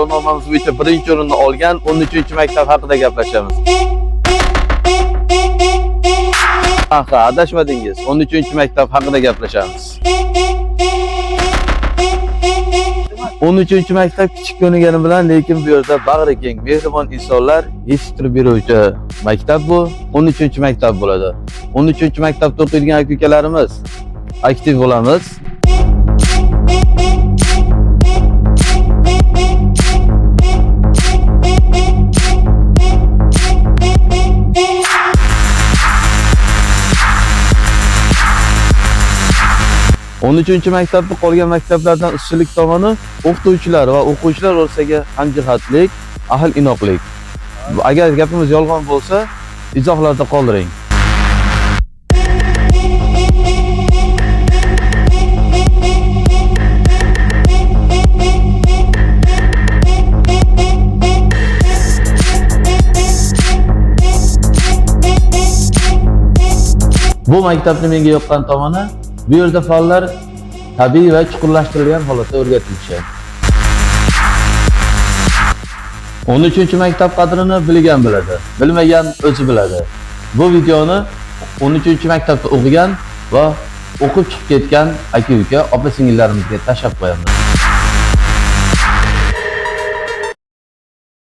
So'rovnomamiz bo'yicha birinchi o'rinni olgan 13-maktab haqida gaplashamiz. Ha, adashmadingiz. 13-maktab haqida gaplashamiz. 13-maktab kichik ko'ringani bilan, lekin bu yerda bag'ri keng, mehribon insonlar yetishtirib beruvchi maktab bu. 13-maktab bo'ladi. 13-maktabda o'qiydigan aka-ukalarimiz aktiv bo'lamiz. 13-maktabni qolgan maktablardan ustunlik tomoni o'qituvchilar va o'quvchilar o'rtasidagi hamjihatlik, ahil inoqlik. Agar gapimiz yolg'on bo'lsa, izohlarda qoldiring. Bu maktabni menga yoqqan tomoni bu yerda fanlar tabiiy va chuqurlashtirilgan holatda o'rgatilishi. 13-maktab qadrini bilgan biladi, bilmagan o'zi biladi. Bu videoni 13-maktabda o'qigan va o'qib chiqib ketgan aka-uka, opa-singillarimizga tashlab qo'yamiz.